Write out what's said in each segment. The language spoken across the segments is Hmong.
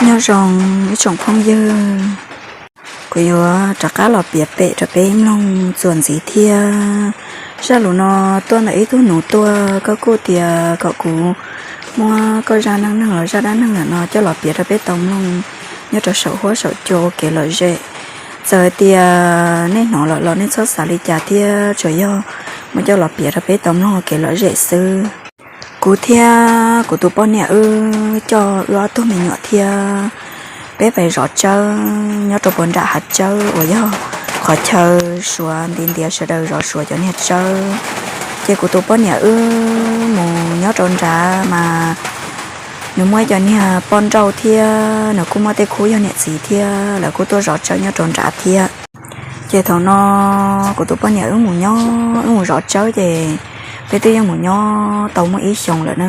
Nyob zoo ib tsoom phooj ywg, kuv yuav rov qab los piav pem rau peb mloog txuas ntxiv thiab. Zaj lus no tuaj ntawm ib tug nus tuaj, koj kuj tias kom kuv muab koj zaj neej neeg los zaj dab neeg ntawm no coj los piav rau peb tau mloog nyob rau saum huab saum cua ua kev lom zem. Txawm hais tias nej hnov lawm los nej txhob xav li cas thiab, tsuas yog muab coj los piav rau peb tau mloog ua kev lom zem xwb. Kuv thiab kuv tus poj niam wb coj wb ob tug me nyuam thiab peb pais zov tsawb nyob rau puag nram hav tsawb uas yog qhov chaw Suav nti ntiav sawv daws zov Suav cov niag tsawb. Ces kuv tus poj niam wb mus nyob rau nrad mas nws muaj ib cov niag poj nrauj thiab nws kuj muaj tej khub yog niam txiv thiab lawv kuj tuaj zov tsawb nyob rau nrad thiab. Ces thaum no kuv tus poj niam wb mus nyob wb mus zov tsawb ces peb twb yeej mus nyob tau muaj ib xyoos lawm na.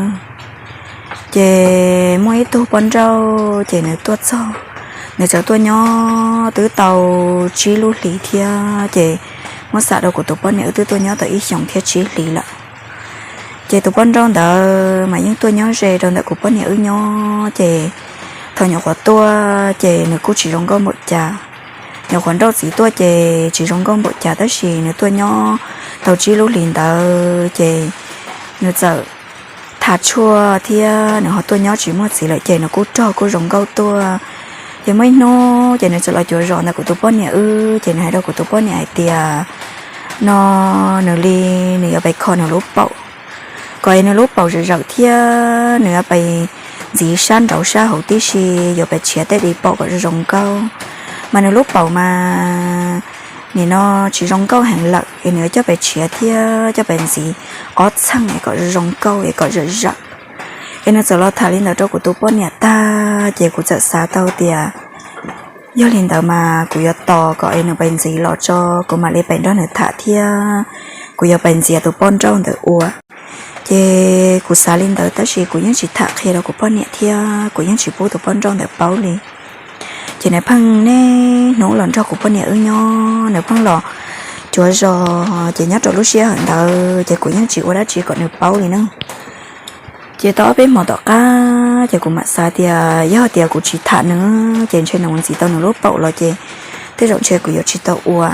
Ces muaj ib tug poj nrauj ces nws tuaj txog, nws txawm tuaj nyob twb tau tsib lub hlis thiab ces muab xam rau kuv tus poj niam wb twb tuaj nyob tau ib xyoos thiab tsib hlis lawm. Ces tus poj nrauj ntawd mas yeej tuaj nyob ze rau ntawm kuv poj niam wb nyob ces thaum nyuam qhuav tuaj ces nws kuj tsis zoo nkauj npaum cas. Nyuam qhuav nrauj txiv tuaj ces tsis zoo nkauj npaum cas tab sis nws tuaj nyob tau tsib lub hlis ntawd ces nws txawm tha tshuaj thiab nws ho tuaj nyob tsis muaj txiv lawm ces nws kuj rog kuj zoo nkauj tuaj. Ces muaj ib hnub ces nws txawm los cuav zos ntawm kuv tus poj niam wb ces nws hais rau kuv tus poj niam hais tias no nws li nws yuav pais kho nws lub paum, kom es nws lub paum zawm zawm thiab nws yuav pais ntxiv sab nraud sab hauv tib si, yuav pais tshiav tej di paum kom zoo zoo nkauj. Mas nws lub paum mas nim no tsis zoo nkauj heev lawm es nws yuav coj pais tshiav thiab coj pais ntxiv ob txheej es kom zoo zoo nkauj es kom zawm zawm. Es nws txawm los tham li ntawd rau kuv tus poj niam tag ces kuv txawm xav tau tias yog li ntawd mas kuv yuav tos kom es nws pais ntxiv los tso kuv mam li pais nrog nws tham thiab kuv yuav pais ntxias tus poj nrauj ntawd ua. Ces kuv xav li ntawd tab sis kuv yeej tsis tham qhia rau kuv poj niam thiab kuv yeej tsis pub tus poj nrauj ntawd paub li. Ces nws pheej niaj hnub los nrog kuv poj niam wb nyob, nws pheej los cuav zos ces nyob rau lub sij hawm ntawd ces kuv yeej tsis ua dab tsi kom nws paub li na. Ces tau ob peb hmo tom qab ces kuv mam xav tias yog tias kuv tsis tham nws ces ntshe nws mus ntxiv tau nws lub paum los ces tej zaum ntshe kuv yuav tsis tau ua.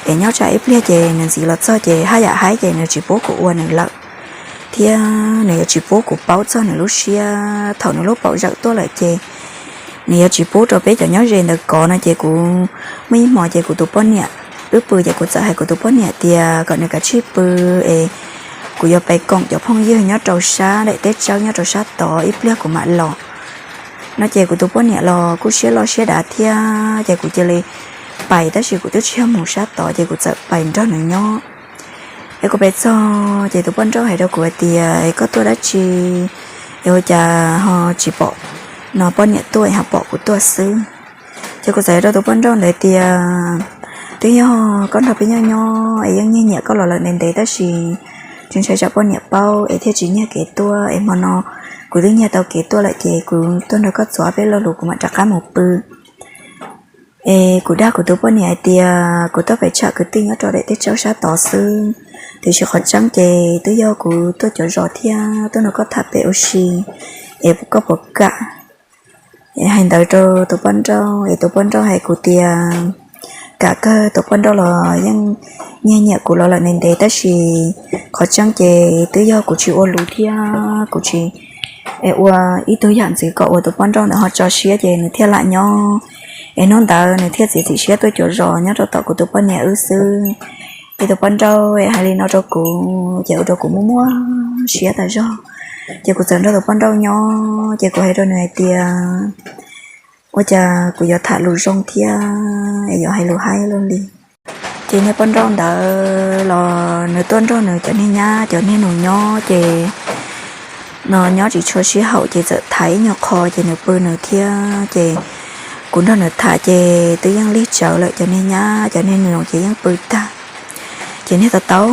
Es nyob tsam ib pliag ces nws ntxiv los txog ces haj yam haib ces nws tsis pub kuv ua nws lawm thiab nws yuav tsis pub kuv paub txog nws lub siab. Thaum nws lub paum zawm tuaj lawm ces nws yuav tsis pub rau peb cov nyob ze ntawd kov no ces kuv muaj ib hmo ces kuv tus poj niam wb pw ces kuv txawm hais kuv tus poj niam tias kom nws kav tsij pw es kuv yuav pais koom cov phooj ywg nyob rau sab daim teb tsawb nyob rau sab tod ib pliag kuv mam los no ces kuv tus poj niam los kuj siab loj siab dav thiab ces kuv cia li pais tab sis kuv twb tsis yog mus sab tod ces kuv txawm pais nrog nws nyob. Es kuv pais txog ces tus poj nrauj hais rau kuv hais tias es koj tuaj dab tsi es ua cas ho tsis pom no poj niam tuaj ho pom kuv tuaj xwb. Ces kuv txawm hais rau tus poj nrauj ntawd tias twb yog koj nrog peb nyob nyob es yeej nyiag nyiam koj los lawm ntev ntev tab sis tsis ntshai tsam poj niam paub es thiaj tsis nyiag kev tuaj es hmo no kuv twb nyiag tau kev tuaj lawm ces kuv tuaj nrog koj txuas peb lo lus kuv mam rov qab mus pw. Es kuv dag kuv tus poj niam hais tias kuv tuaj pem tsham kwv tij nyob rau daim teb tsawb sab tod xwb, tiam sis qhov tseeb ces twb yog kuv tuaj cuav zos thiab tuaj nrog koj tham pem ua si, es koj puas kam? Hais ntawd rau tus poj nrauj es tus poj nrauj hais kuv tias kam kawg, tus poj nrauj los yeej nyiag nyiam kuv los lawm ntev ntev tab sis qhov tseeb ces twb yog kuv tsis ua lus thiab kuv tsis ua ib tug yam ntxwv kom uas tus poj nrauj ntawd ho tso siab ces nws thiaj lam nyob. Es hnub ntawd nws thiaj txiav txim siab tuaj cuav zos nyob rau tom kuv tus poj niam wb xwb. Es tus poj nrauj hais li no rau kuv ces ua rau kuv muaj muaj siab tas zog. Ces kuv txawm nrog tus poj nrauj nyob ces kuv hais rau nws hais tias ua cas kuv yuav tham lus zoo thiab es yuav hais lus haib luaj li. Ces niag poj nrauj ntawd los nws tuaj nrog nws cov niag nyab cov niag nus nyob ces no nyob tsis tshua sib haum ces txawm thaiv ib nyuag qho ces nws pw nws thiab ces kuv nrog nws tham ces twb yeej lig tsawv lawm, cov niag nyab cov niag nus ces yeej pw tag. Ces niag tau tau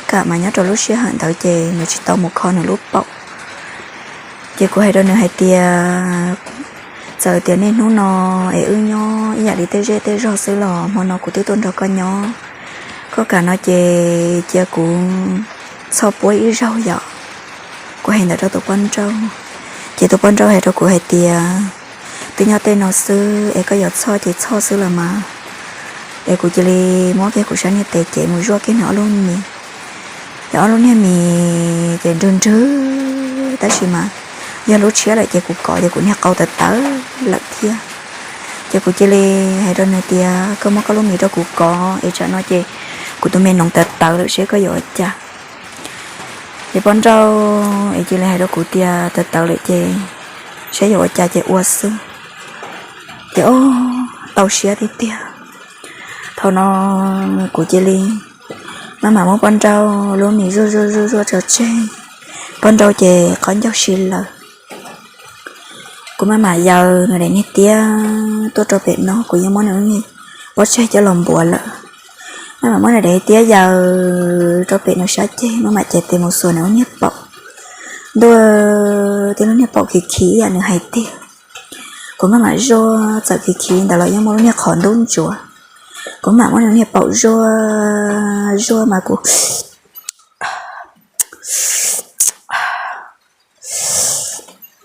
kam mas nyob rau lub sij hawm ntawd ces nws tsis tau mus kho nws lub paum. Ces kuv hais rau nws hais tias txawm tias niaj hnub no es wb nyob ib yam li tej zej tej zog xwb los hmo no kuv twb tuaj nrog koj nyob, koj kam no ces cia kuv txhob puab ib zaug yom. Kuv hais ntawd rau tus poj nrauj, ces tus poj nrauj hais rau kuv hais tias Nyob tej no xwb es koj yuav txhoj ces txhoj xwb los mas. Es kuv cia li muab kiag kuv sab niag tes cev mus zuaj kiag nws ob lub mis. Ces ob lub niag mis ces nrwg nrwg, tab sis mas yog lub tshiab lawm ces kuv kov ces kuv niag qau tawv tawv lawm thiab. Ces kuv cia li hais rau nws tias, koj muab koj lub mis rau kuv kov es tsam no ces kuv tus me noov tawv tawv lawm seb koj yuav ua cas. Ces poj nrauj es cia li hais rau kuv tias tawv tawv lawm ces saib yuav ua cas ces ua xwb. Ces o, tau siab tiag tiag. Thaum no kuv cia li maj mam muab poj nrauj lub mis zuaj zuaj zuaj zuaj tso tseg. Poj nrauj ces qhov ncauj si lawm. Kuv maj mam yaws nws daim niag tiab tuaj rau pem no, kuv yeej muab nws lub niag pob tsaig coj los npuav lawm. Maj mam muab nws daim tiab yaws rau pem nws sab ceg, maj mam cev tes mus xuas nws lub niag paum. Ntuj, tej lub niag paum khiv khiv ib yam nws hais tiag. Kuv maj mam zuaj txawm khiv khiv ntawd los yeej muaj lub niag qhov ntub ntsuav. Kuv maj mam muab nws niag paum zuaj zuaj mas kuv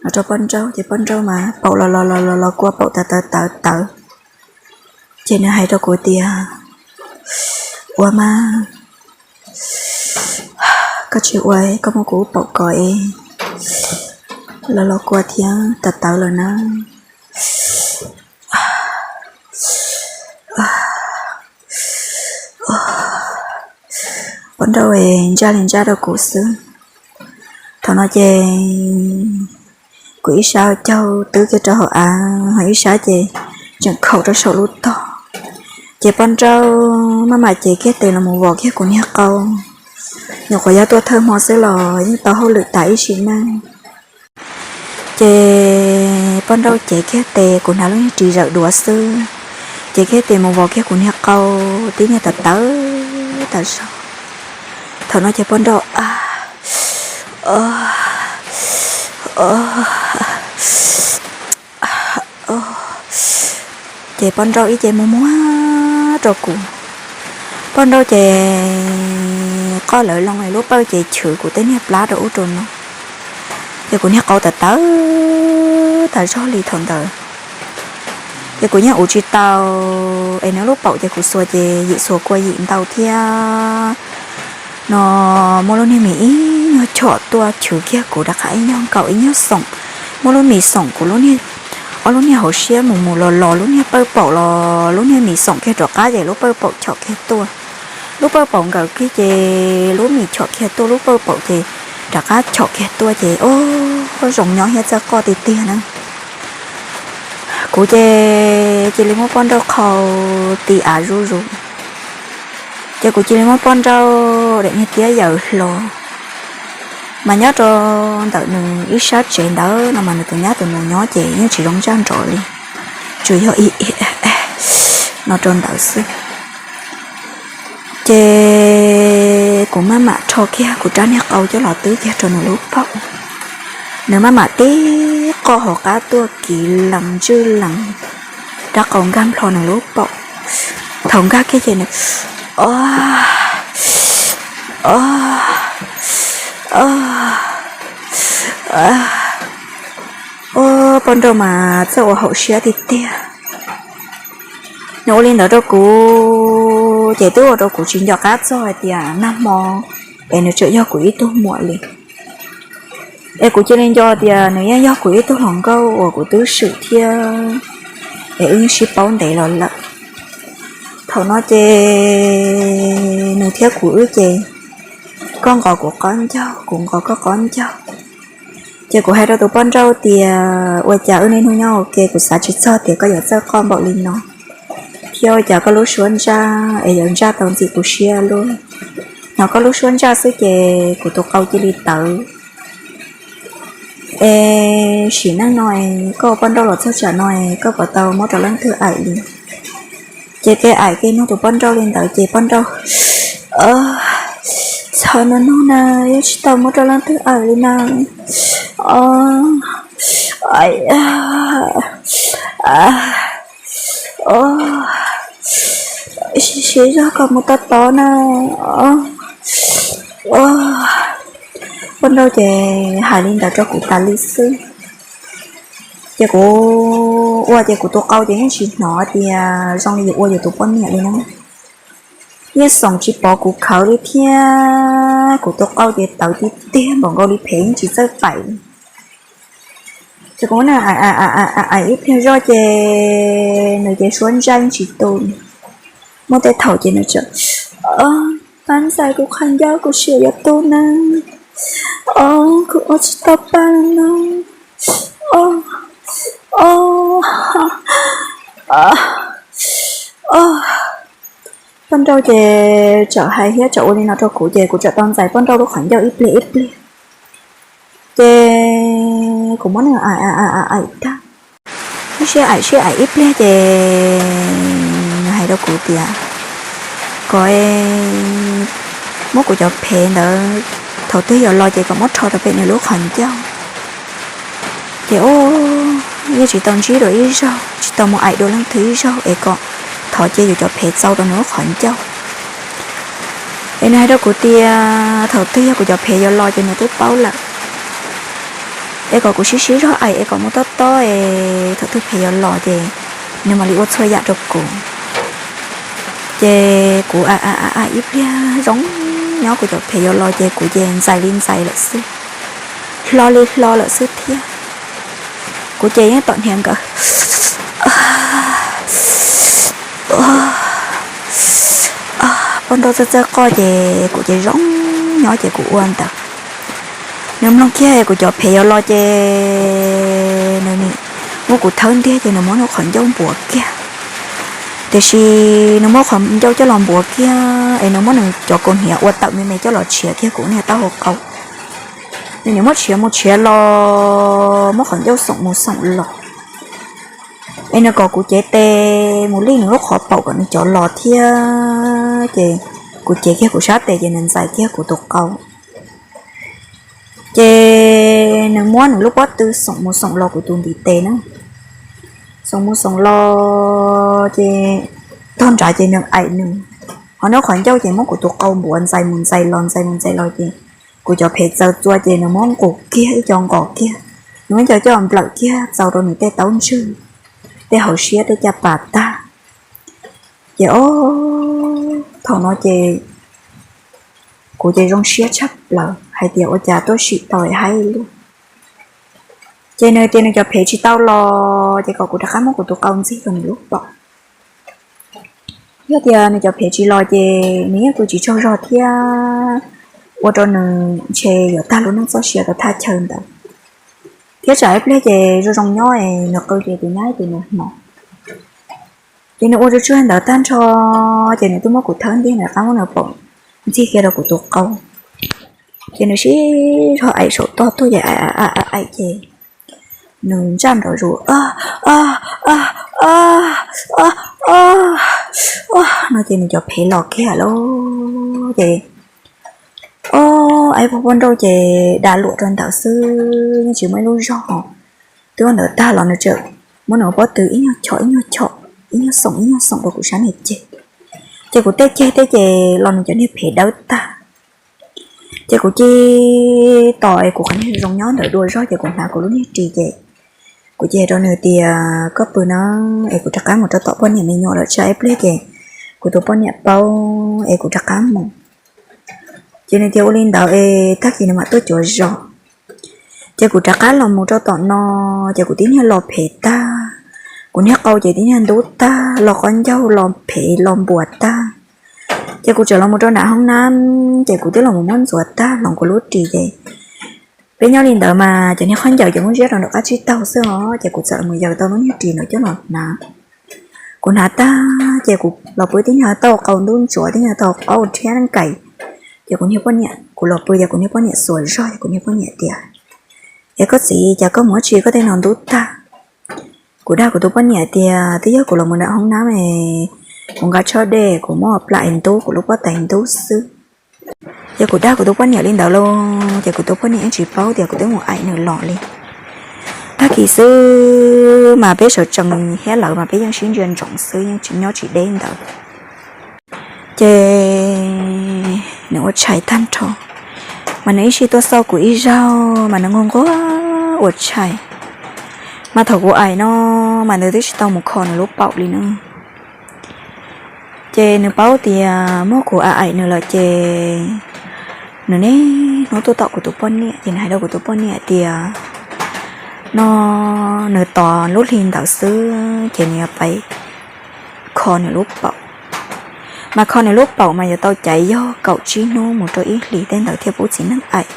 no rau poj nrauj, ces poj nrauj mas paum los los los los los kua paum tawv tawv tawv tawv. Ces nws hais rau kuv tias, ua mas, koj tsis ua, koj muab kuv lub paum kov es los los kua thiab tawv tawv lawm na. Poj nrauj ntsaj li ntsaj rau kuv xwb. Thaum no ces kuv ib sab caug twb kiag rau hauv av, ho ib sab ces tseem khaum rau saum lub tog. Ces poj nrauj maj mam cev kiag tes los mus vos kiag kuv niag qau. Nyuam qhuav yog tuaj thawj hmo xwb los yeej tau hauj lwm tas ib sim neej. Ces poj nrauj cev kiag tes, kuv hnav lub niag ris zawm duav xwb, cev kiag tes mus vos kiag kuv niag qau, tib niag tawv tawv tas zog. Thaum no ces poj nrauj a, ces poj nrauj ib ce muag muag rau kuv. Poj nrauj ces qoj lawv loo es lub pawj ces chwv kuv tej niag plab rau ub rau no. Ces kuv niag qau tawv tawv tas zog li thaum ntawd. Ces kuv yeej ua tsis tau, es nws lub paum ces kuv xuas ces yim xuas kua yim ntau thiab. No muaj lub niag mis ib nyuag chom tuaj chwv kiag kuv rov qab ib nyuag nkaum ib nyuag xoom. Muaj lub mis xoom kuv lub niag, ob lub niag hauv siab mus mus los los lub niag pawj paum los lub niag mis xoom kiag rov qab ces lub pawj paum chom kiag tuaj. Lub pawj paum nkawd kiag ces lub mis chom kiag tuaj, lub pawj paum ces rov qab chom kiag tuaj ces o, zoo nyob thiab txawj qoj tiag tiag na. Kuv ces cia li muab poj nrauj qhau ti av zuj zus. Ces kuv cia li muab poj nrauj daim niag tiab yaws hlo. Mas nyob rau ntawm nws ib sab tsev ntawd no mas nws tus nyab tus nus nyob ces yeej tsis zoo ntsaj nrov li, tsuas yog i no rau ntawd xwb. Ces kuv maj mam rho kiag kuv rab niag qau coj los twb kiag rau nws lub paum. Nws maj mam tib qoj hauv qab tuaj kiv lees ntswj lees, rab qau nkag nplho nws lub paum. Thaum nkag kiag ces nws o, o, o, o, poj nrauj mas txawj ua haum siab tiag tiag. Nws ua li ntawd rau kuv ces twb ua rau kuv tsis nco qab txog hais tias nag hmo es nws tseem yog kuv ib tug muam li. Es kuv cia li nco tias nws yeej yog kuv ib tug hluas nkauj uas kuv twb swm thiab, es wb sib paub ntev los lawm. Thaum no ces nws thiab kuv wb ces koj nqos kuv qaub ncaug, kuv nqos koj qaub ncaug. Ces kuv hais rau tus poj nrauj tias ua cas wb niaj hnub nyob ua ke kuv xav tsis txog tias koj yuav txawj qoj npaum li no, thiab ua cas koj lub suab ntsaj es yuav ntsaj tau ntxim kuv siab luaj. Hnov koj lub suab ntsaj xwb ces kuv tus qau cia li tawv. Es sim neej no es koj ua poj nrauj los txog tsam no es koj puas tau muab rau leej twg aim li? Ces kev aim kev nug tus poj nrauj li ntawd ces poj nrauj, txog no nug na, yeej tsis tau muab rau leej twg aim li na. Siv zog kom mus tob tob na. Poj nrauj ces hais li ntawd rau kuv tas li xwb. Ces kuv ua ces kuv tus qau ces yeej tsis hnov tias zoo li yus ua yus tus poj niam li na. Yeej xoom tsis pov kuv khawv li thiab, kuv tus qau ces tawv tiag tiag npaum nkaus li phem yeej tsis txawj paim li. Ces kuv muab nws aim ib pliag zoj ces nws ces suab ntsaj yeej tsis tu. Muaj tej thaum ces nws tseem, pab ntxais kuv qhov ncauj, kuv sia yuav tu na, kuv ua tsis tau pa no. Poj nrauj ces txawm hais thiab txawm ua li no rau kuv ces kuv txawm tau ntxais poj nrauj lub qhov ncauj ib pliag ib pliag. Ces kuv muab nws aim tag, sib aim sib aim ib pliag ces nws hais rau kuv tias kom muab kuv cov phev ntawd thaum twg yuav los ces kom muab rho rau pem nws lub qhov ncauj. Ces yeej tsis tau ntsib dua ib zaug, tsis tau mus aim dua leej twg ib zaug es kom thov cia yus cov phev txaus rau nws lub qhov ncauj. Es nws hais rau kuv tias thaum twg yog kuv cov phev yuav los ces nws twb paub lawm, es kom kuv sib sib zog aim es kom mus tob tob es thaum twg phev yuav los ces nws mam li ua txhua yam rau kuv. Ces kuv aim aim ib pliag zoo nyob kuv cov phev yuav los ces kuv ces ntxais li ntxais lawm xwb, hlo li hlo lawm xwb thiab. Kuv ces yeej tom hniav nkawd poj nrauj txawj txawj qoj ces kuv ces zoo nyob ces kuv ua ntawd. Nws mloog kiag kuv cov phev yuav los ces nws muab kuv thawb ntiag ces nws muab nws qhov ncauj npuav kiag. Tiam sis nws muab qhov ncauj coj los npuav kiag es nws muab nws cov kaus hniav ua tawm me me coj los tshiav kiag kuv niag taub hau qau. Nws nim muab tshiav mus tshiav los, muab qhov ncauj xoom mus xoom los. Es nws kom kuv cev tes mus lij nws lub qhov paum kom nws cov los thiab ces kuv cev kiag kuv sab tes ces nws ntxais kiag kuv tus qau. Ces nws muab nws lub pob tw xoom mus xoom los kuv tus ntiv tes na, xoom mus xoom los ces tog nrad ces nws aim nws, ho nws qhov ncauj ces muab kuv tus qau npuav ntxais mus ntxais los ntxais mus ntxais los ces kuv cov phev txaws txua ces nws muab nqus kiag ib co nqos kiag, nws muab ib co coj nplawm kiag txaus rau nws tej taub ntswg, tej hauv siab tej caj pas tag. Ces o, thaum no ces kuv ces zoo siab tshaj plaws hais tias ua cas tuaj sim tau haib luj. Ces nws tias nws cov phev tsis tau los ces kom kuv rov qab muab kuv tus qau ntxig rau nws lub paum. Yog tias nws cov phev tsis los ces nws yeej pw tsis tsaug zog thiab, ua rau nws ntshe yuav tag lub neej txoj sia rau thaj chaw ntawd. Thiab tsam ib pliag ces zoo zoo nyob es nws qw ces tus nyab ces nws hnov. Ces nws ua tsuj tsuag ntawd tag nrho ces nws twb muab kuv thawb ntiag nws rov qab muab nws paum ntxig kiag rau kuv tus qau. Ces nws sib zog aim saum toj tuaj ces aim ces nws ntsaj nrov zus no ces nws cov phev los kiag lawm ces o, aib pog poj nrauj ces da luam rau ntawd xwb yeej tsis muaj ib lub zog. Twb ua ntawd tag los nws tseem muab nws pob tw ib nyuag chom ib nyuag chom, ib nyuag xoom ib nyuag xoom rau kuv sab niag ceg. Ces kuv tej ceg tej ces los nws cov niag phev dawb tag. Ces kuv cia tos es kuv qhov niag zoo nyob ntawd dua zog ces kuv hnav kuv lub niag ris ces kuv cia rau nws tias koj pw na, es kuv rov qab mus rau tom poj niam me nyuam lawm tsam ib pliag ces kuv tus poj niam paub es kuv rov qab mus. Ces nws tias ua li ntawd es tag kis nws mam tuaj cuav zos. Ces kuv rov qab los mus rau tom no, ces kuv tib niag los phev tag, kuv niag qau ces tib niag ntub tag, los qhov ncauj los phev los npuas tag. Ces kuv tseem los mus rau nram hoob nab, ces kuv twb los mus muab ntxuav tag hloov kuv lub ris ces peb nyob li ntawd mas cov niag khaub ncaws ces muab ziab rau nram qab tsib taug xwb os, ces kuv txawm los mus yaws tau lub niag ris ntawd coj los hnav. Kuv hnav tag ces kuv los pw tib niag tau qau ntub ntsuav tib niag tau qau rhiab nkais. Ces kuv niag poj niam, kuv los pw ces kuv niag poj niam xuas zog ces kuv niag poj niam tias, es koj txiv, cas koj mus ua tsi koj tej no ntub tag? Kuv dag kuv tus poj niam tias twb yog kuv los mus nram hoob nab es kuv nqa tshob dej kuv muab plam es ntub kuv lub pob tais ntub xwb. Ces kuv dag kuv tus poj niam li ntawd lauj, ces kuv tus poj niam yeej tsis paub tias kuv twb mus aim nws los li. Tag kis xwb mas peb sawv tsees thiab lawv mas peb yeej sib ntsia ntsoov xwb yeej tsis nyob tsis deb ntawd. Ces nws ua tshais tag nrho, mas nws ib sij tuaj xauj kuv ib zaug mas nws nquag nquag ua tshais. Mas thaum kuv aim no mas nws twb tsis tau mus kho nws lub paum li no. Ces nws paub tias muab kuv aim nws lawm ces nws niaj hnub tuaj tom kuv tus poj niam ces nws hais rau kuv tus poj niam tias no nws tos lub hli ntawd xwb ces nws yuav pais kho nws lub paum. Mas kho nws lub paum mas yuav tau caiv yog kaum tsib hnub mus rau ib hlis tej ntawd thiaj pub txiv neej aim.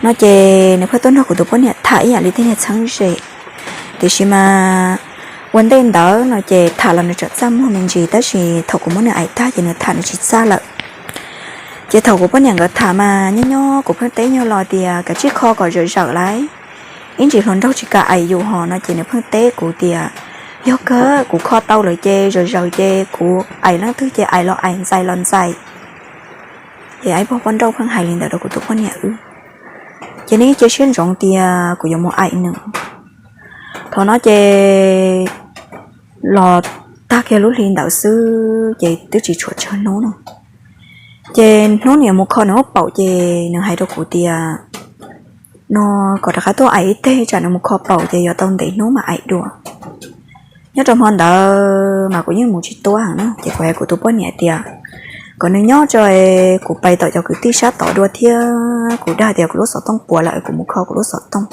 No ces nws pheej tuaj nrog kuv tus poj niam tham ib yam li tej niag txheeb ze. Tiam sis mas ua ntej ntawd no ces tham los nws tseem txaj muag me ntsis, tab sis thaum kuv muab nws aim tag ces nws tham nws tsis txaj lawm. Ces thaum kuv poj niam nkawd tham mas nyob nyob kuv pheej teb nyuag los tias kav tsij kho kom zawm zawm lauj, ib ntsis hluas nraug tsis kam aim yus ho no ces nws pheej teb kuv tias yog kawg kuv kho tau lawm ces zawm zawm ces kuv aim leej twg ces aim los aim ntxais los ntxais. Ces ib pog poj nrauj pheej hais li ntawd rau kuv tus poj niam wb. Ces nws cia siab ntsoov tias kuv yuav mus aim nws. Thaum no ces los tag kiag lub hli ntawd xwb ces twb tsis tshuav tsawg hnub no. Ces hnub nws yuav mus kho nws lub paum ces nws hais rau kuv tias no kom rov qab tuaj aim ib teg tsam nws mus kho paum ces yuav tau ntev hnub mam aim dua. Nyob rau hmo ntawd mas kuv yeej mus tsis tuaj na ces kuv hais kuv tus poj niam tias kom nws nyob tso, kuv pais tom cov kwv tij sab tod dua thiab kuv dag tias kuv lub xov tooj puas lawm kuv mus kho kuv lub xov tooj.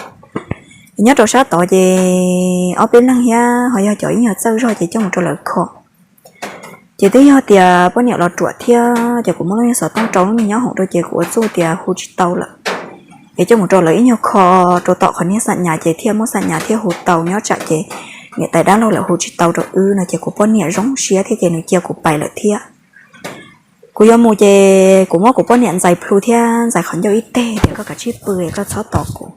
Nyob rau sab tod ces ob peb leeg thiab ho yog cov ib nyuag txawj zog ces coj mus rau lawv kho. Ces twb yog tias poj niam los ruam thiab ces kuv muab lub niag xov tooj rau lub niag nyob hoom rau ces kuv ua txuj tias hu tsis tau lawm. Es coj mus rau lawv ib nyuag kho rau tom qhov niag xam nyas ces thiaj muab xam nyas thiaj hu tau, nyob tsam ces niam tais dab laug lawv hu tsis tau rau wb no ces kuv poj niam zoo siab thiab ces nws cia kuv pais lawm thiab. Kuv yuav mus ces kuv muab kuv poj niam ntxais plhu thiab ntxais qhov ncauj ib teg tias koj kav tsij pw es koj txhob tos kuv.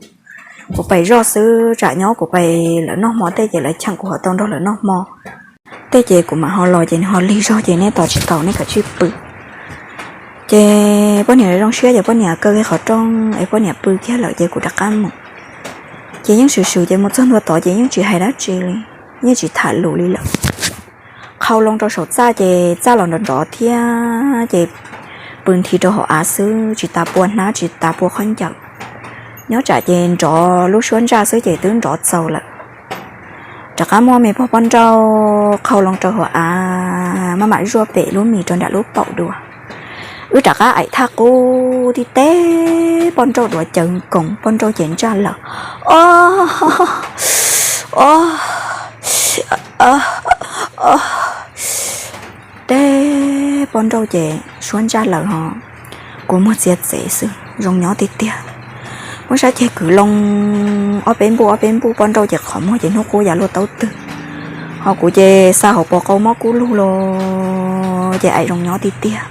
Kuv pais zoj xwb tsam nyob kuv pais lawv noj hmo tej ces lawv cheem kuv ho tau nrog lawv noj hmo tej ces kuv mam ho los ces nws ho lig zog ces nej tos tsis tau, nej kav tsij pw. Ces poj niam zoo siab ces poj niam kaw kiag qhov rooj es poj niam pw kiag lawm ces kuv rov qab mus. Ces yeej swm swm ces mus txog ntua tod ces yeej tsis hais dab tsi li, yeej tsis tham lus li lawm. Qhau loo rau saum txaj ces txaj los nrov nrov thiab ces pw nthi rau hauv av xwb tsis tas pua hnab tsis tas pua khaub ncaws. Nyob tsam ces nrov lub suab ntsaj xwb ces twb nrov txaus lawm. Rov qab muab me pog poj nrauj qhau loo rau hauv av maj mam zuaj pem lub mis rau nram lub paum dua. Wb rov qab aim thaj qub tib teb poj nrauj duav caws nkoos poj nrauj ces ntsaj lawm. O, o, teb poj nrauj ces suab ntsaj lawm ho. Kua muag txiav txev xwb zoo nyob tiag tiag. Muab sab ceg kwv loo ob peb npuj ob peb npuj poj nrauj ces qhov muag ces hnub qub yav luaj taub twg. Ho kuv ces xa hauv paus qau mob kub lug los ces aim zoo nyob tiag tiag.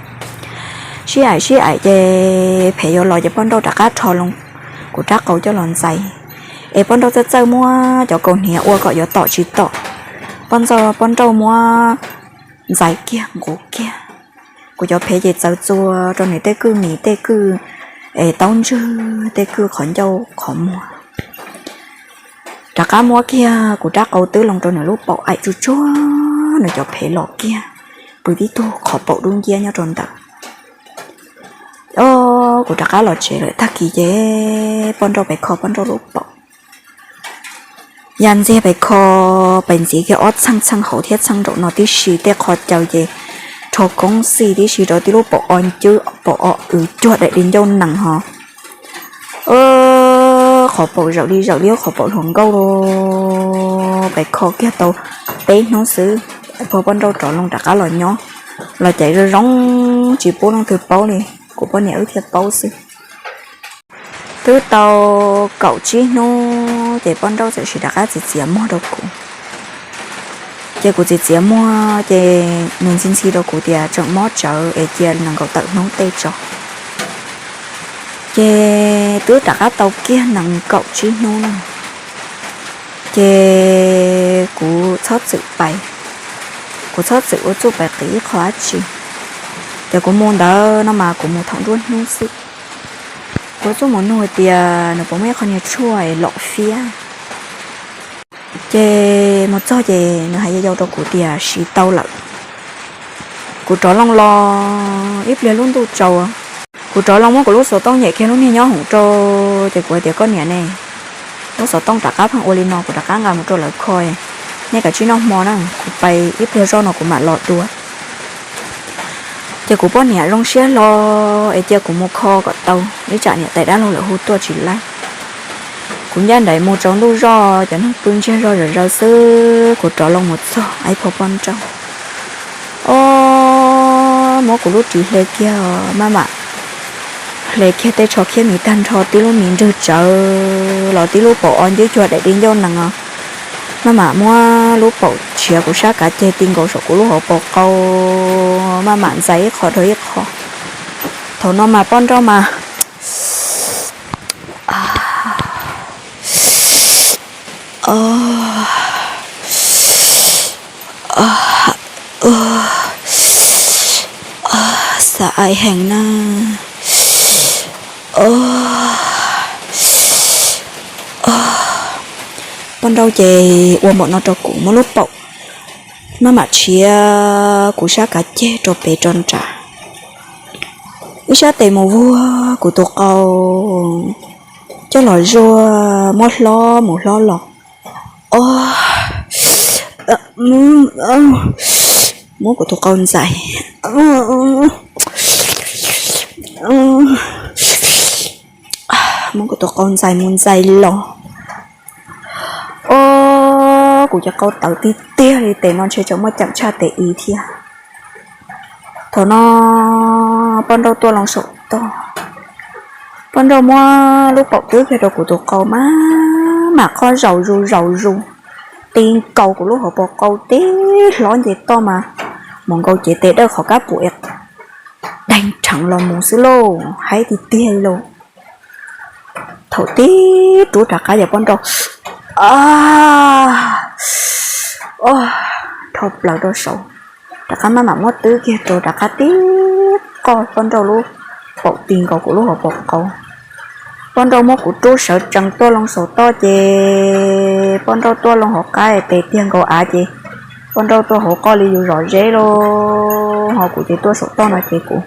Sib aim sib aim ces phem yuav los ces poj nrauj rov qab rho loo kuv rab qau coj los ntxais. Es poj nrauj txawj txawj muab cov kaus hniav ua kom yuav tom tsis tom. Poj nrauj muab ntxais kiag nqus kiag. Kuv cov phem ces txaws txua rau nws tej kwj mis tej kwj, es taub ntswg tej kwj qhov ncauj qhov muag. Rov qab muab kiag kuv rab qau twb loo rau nws lub paum aim tsuj tsuag nws cov phem los kiag, pw tib tug qhov paum dub nciab nyob rau ntawd. O, kuv rov qab los tsev lawm tag kis ces poj nrauj pais kho poj nrauj lub paum. Ya ntxiag pais kho, pais ntxiv kiag ob txheej, txheej hauv thiab txheej nraum no tib si, tej qhov caws ces rho koob xij tib si rau tib lub paum o ncwb paum o w cuag daim di ncauj nees ho. Qhov paum zawm li zawm li qhov paum hluas nkauj los pais kho kiag tau peb hnub xwb, pog poj nrauj rov loo rov qab los nyob, los caiv zoo zoo tsis pub leej twg paub li, kuv poj niam wb thiaj paub xwb. Twb tau kaum tsib hnub ces poj nrauj txawm sim rov qab txiav txiav muag rau kuv. Ces kuv txiav txiav muag ces nws ntxhi ntxhi rau kuv tias tseem mob tsawv es cia nees nkaum tawm hnub tej tso. Ces twb rov qab tau kiag nees kaum tsib hnub no, ces kuv txhob txwm pais, kuv txhob txwm ua txuj pais qiv ib qho dab tsi. Ces kuv mus ntawd no mas kuv mus thaum nruab hnub xwb. Kuv txuj mus nug tias nws puas muaj ib qho niag tshuaj lom fiab. Ces mus txog ces nws hais yau yau rau kuv tias siv tau lawm. Kuv rov loo los ib pliag lub ntuj tsaus, kuv rov loo muab kuv lub xov tooj nyem kiag lub niag nyob hoom rau, ces kuv hais tias koj niam ne, Lub xov tooj rov qab pheej ua li no, kuv rov qab nqa mus rau lawv kho. Nej kav tsij noj hmo na, kuv pais ib pliag zoj no kuv mam los dua. Ces kuv poj niam zoo siab hlo es cia kuv mus kho kom tau, ib tsam niam tais dab laug lawv hu tuaj tsis laib. Kuv ncaj nraim mus tsaus ntuj zoj, cov neeg pw ntsiag zog zom zaws xwb, kuv rov loo mus txog ib phav poj nrauj. Ob, muab kuv lub ris hle kiag, maj mam hle kiag tej tsho khiab mis tag nrho, tib lub mis nrwg tsawv los tib lub paum o ncwb cuag daim di ncauj nees os. Maj mam muab lub paum tshiav kuv sab kav ceg ti nkaus saum kuv lub hauv paus qau, maj mam ntxais ib qho dhau ib qho. Thaum no mas poj nrauj mas xav aim heev na. Poj nrauj ces ua npaum no rau kuv, muab lub paum maj mam tshiav kuv sab kav ceg rau pem rau nram, ib sab tes mus vuag kuv tus qau, coj los zuaj muab hlob mus hlob los. Ob, muab kuv tus qau ntxais, muab kuv tus qau ntxais mus ntxais los. Ob, kuv cov qau tawv tiag tiag li, tes no ntshe tseem muaj ceem tshaj tes i thiab. Thaum no poj nrauj tuaj loo saum toj, poj nrauj muab lub paum twb kiag rau kuv tus qau, maj mam qoj zaus zus zaus zus, ti nkaus kuv lub hauv paus qau tib hlob nce toj mas mus nkaus cev tes dawj qhov kab pum es deeg rheev los mus xwb lauj, haib tiag tiag li lauj. Thaum tib rub rov qab yog poj nrauj dhau plaws rau saud, rov qab maj mam muab twb kiag rau rov qab tib qoj poj nrauj lub paum ti nkaus kuv lub hauv paus qau. Poj nrauj muab kuv rub sawv tsees tuaj loo saum toj ces poj nrauj tuaj loo hauv qab tes tiag nkaus av ces poj nrauj tuaj hauv qoj li yus zom zeb lauj, ho kuv ces tuaj saum toj no ces kuv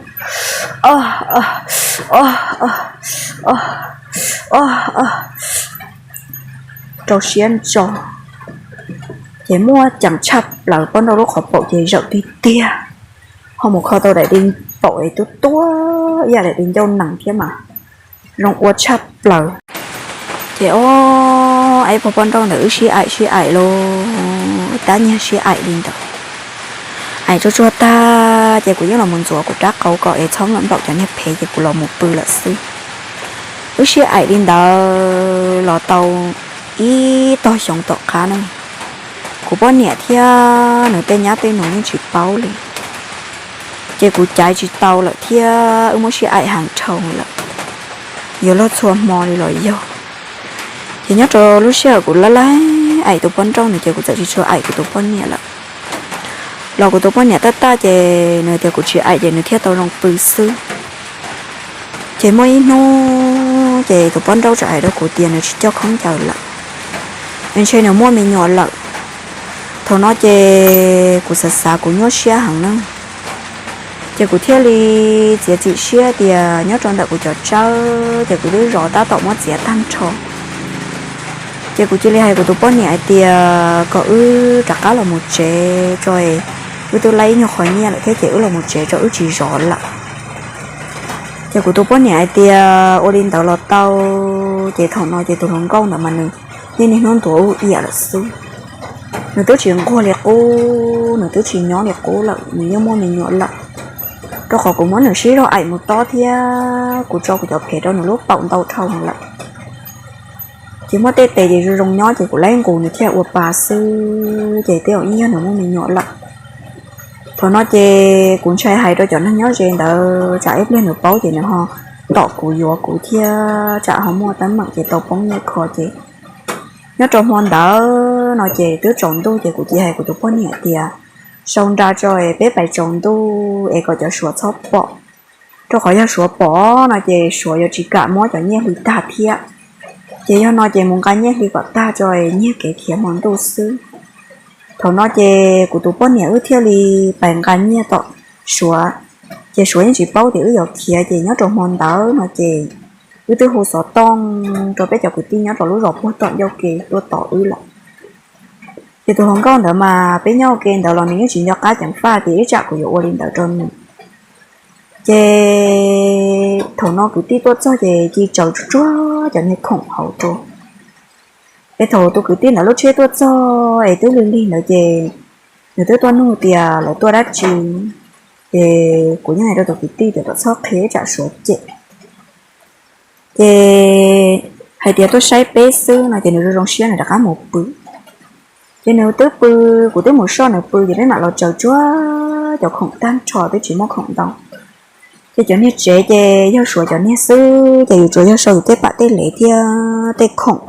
rau siab ntso, ces muaj ceem tshaj plaws, poj nrauj lub qhov paum ces zawm tiag tiag, ho mus kho tau daim di paum es tuab tuab ib yam daim di ncauj nees thiab mas zoo ua tshaj plaws. Ces ob, ib pog poj nrauj ntawd wb sib aim sib aim los tab nyiag sib aim li ntawd. Aim tsuag tsuag tag ces kuv yeej los mus ntxuav kuv rab qau kom es txhob nplaum cov niag phev ces kuv los mus pw lawm xwb. Wb sib aim li ntawd los tau ib tog xyoo tom qab na, kuv poj niam thiab nws tej nyab tej nus yeej tsis paub li. Ces kuv caiv tsis tau lawm thiab wb muab sib aim heev dhau lawm, yuav luag txhua hmo li los yog. Ces nyob rau lub sij hawm kuv laj laib aim tus poj nrauj ntawd ces kuv txawm tsis tshua aim kuv tus poj niam lawm. Los kuv tus poj niam taj taj ces nws tias kuv tsis aim ces nws thiaj tau zoo pw xwb. Ces muaj ib hnub ces tus poj nrauj txawm hais rau kuv tias nws tsis coj khaub ncaws lawm, ntshe nws muaj me nyuam lawm. Thaum no ces kuv xav xav kuv nyuaj siab heev na, ces kuv thiaj li txiav txim siab tias nyob rau ntawm kuv cov tsawb ces kuv twb zov tab tom muab txiav tag nrho. Ces kuv cia li hais kuv tus poj niam hais tias kom wb rov qab los mus tsev tso, wb twb laib ib nyuag qho nyiaj lawm thiab ces wb los mus tsev tso wb tsis zov lawm. Ces kuv tus poj niam hais tias ua li ntawd los tau. Ces thaum no ces tus hluas nkauj ntawd mas nws niaj niaj hnub ntuav ub iam lawm xwb. Nws twb tsis nquag li qub, nws twb tsis nyob li qub lawm, nws yeej muaj me nyuam lawm. Rau qhov kuv muab nws sib zog aim mus tob thiab kuv tso kuv cov phev rau nws lub paum ntau dhau lawm. Ces muaj tej tes ces zoo zoo nyob ces kuv laib nqus nws thiaj ua pa xwb, ces twb yog nws muaj me nyuam lawm. Thaum no ces kuv ntshai hais rau cov neeg nyob ze ntawd tsam ib pliag nws paub ces nws ho tom kuv yuav kuv thiab tsam ho muaj teeb meem ces tau poob nyiaj kho ces. Nyob rau hmo ntawd no ces twb tsaus ntuj ces kuv cia hais kuv tus poj niam tias sau nra tso es peb pais tsaus ntuj es kom cov suav txhob pom, rau qhov yog suav pom no ces suav yuav tsis kam muab cov nyiaj hli tag thiab. Ces yog no ces mus nqa nyiaj hli kom tag tso es nyiag kev khiav hmo ntuj xwb. Thaum no ces kuv tus poj niam wb thiaj li pais nqa nyiaj tom suav, ces suav yeej tsis paub tias wb yuav khiav ces nyob rau hmo ntawd no ces wb twb hu xov tooj rau peb cov kwv tij nyob rau lub zos puag tom ncauj ke tuaj tos wb lawm. Ces tus hluas nkauj ntawd mas peb nyob ua ke ntawd los nws yeej tsis nco qab ceev faj tias ib tsam kuv yuav ua li ntawd rau nws. Ces thaum no kwv tij tuaj txog ces cia tsaws tsuag tsuag cov niag khoom hauv rau. Es thaum tus kwv tij ntawd lub tsheb tuaj txog es twb lig lig ntawd ces nws twb tuaj nug tias lawv tuaj dab tsi. Ces kuv yeej hais rau tus kwv tij tias kom txhob qhia ib tsam suav cem. Ces hais tias tuaj saib peb xwb no ces nws zoo zoo siab nws rov qab mus pw. Ces nws twb pw, kuv twb mus soj nws pw ces peb mam los tsaws tsuag cov khoom tag nrho twb tsis muaj khoom ntau. Ces cov niag tsev ces yog suav cov niag xwb ces yus tsuas yog sau yus tej pam tej lev thiab tej khoom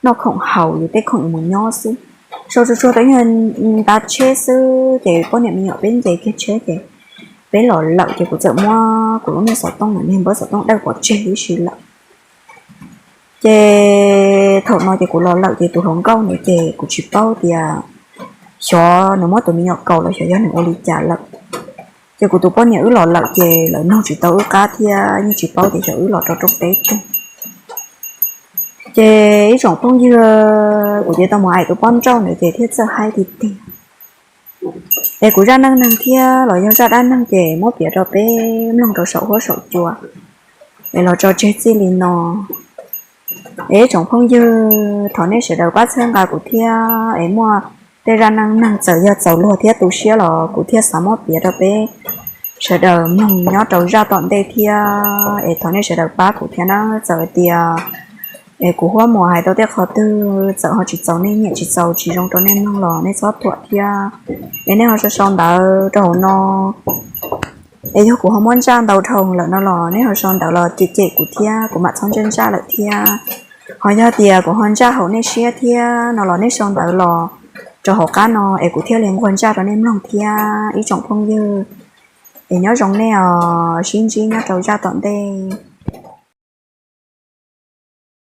noj khoom haus yus tej khoom yus mus nyob xwb. Sau tsuag tsuag tau ib nta tsheb xwb ces poj niam me nyuam peb nce kiag tsheb ces peb los lawm ces kuv txawm muab kuv lub niag xov tooj ntawm niag npawb xov tooj dawj pov tseg ib si lawm. Ces thaum no ces kuv los lawm ces tus hluas nkauj ntawd ces kuv tsis paub tias xyov nws muab tus me nyuam kaus los xyov yog nws ua li cas lawm. Ces kuv tus poj niam wb los lawm ces lawv nug tsis tau wb qab thiab yeej tsis paub tias xyov wb los rau rooj teb twg. Ces ib tsoom phooj ywg, kuv ces tau mus aim tus poj nrauj ntawd ces thiaj txawj haib tiag tiag. Es kuv zaj neej neeg thiab los yog zaj dab neeg ces muab piav rau peb mloog rau saum huab saum cua es los tso tseg txij li no. Es ib tsoom phooj ywg, thov nej sawv daws pab txhawb nqa kuv thiab es muaj tej zaj neej neeg txawm yog txaus luag thiab tu siab los kuv thiaj xav muab piav rau peb sawv daws mloog nyob rau zaj tom ntej thiab es thov nej sawv daws pab kuv thiab na. Txawm hais tias es kuv huab muas hais tau tej qhov twg txawm ho tsis txaus nej nyiam tsis txaus tsis zoo rau nej mloog los nej txhob thuam thiab. Es nej ho sau sau ntawv rau hauv no. Es yog kuv ho muab ntsaj ntau dhau lawm no los nej ho sau ntawv los cem cem kuv thiab kuv mam txhob ntsaj ntsaj lawm thiab. Ho yog tias kuv ho ntsaj haum nej siab thiab no los nej sau ntawv los rau hauv qab no es kuv thiaj li nquag ntsaj rau nej mloog thiab ib tsoom phooj ywg. Es nyob zoo nej os, sib ntsib nyob rau zaj tom ntej.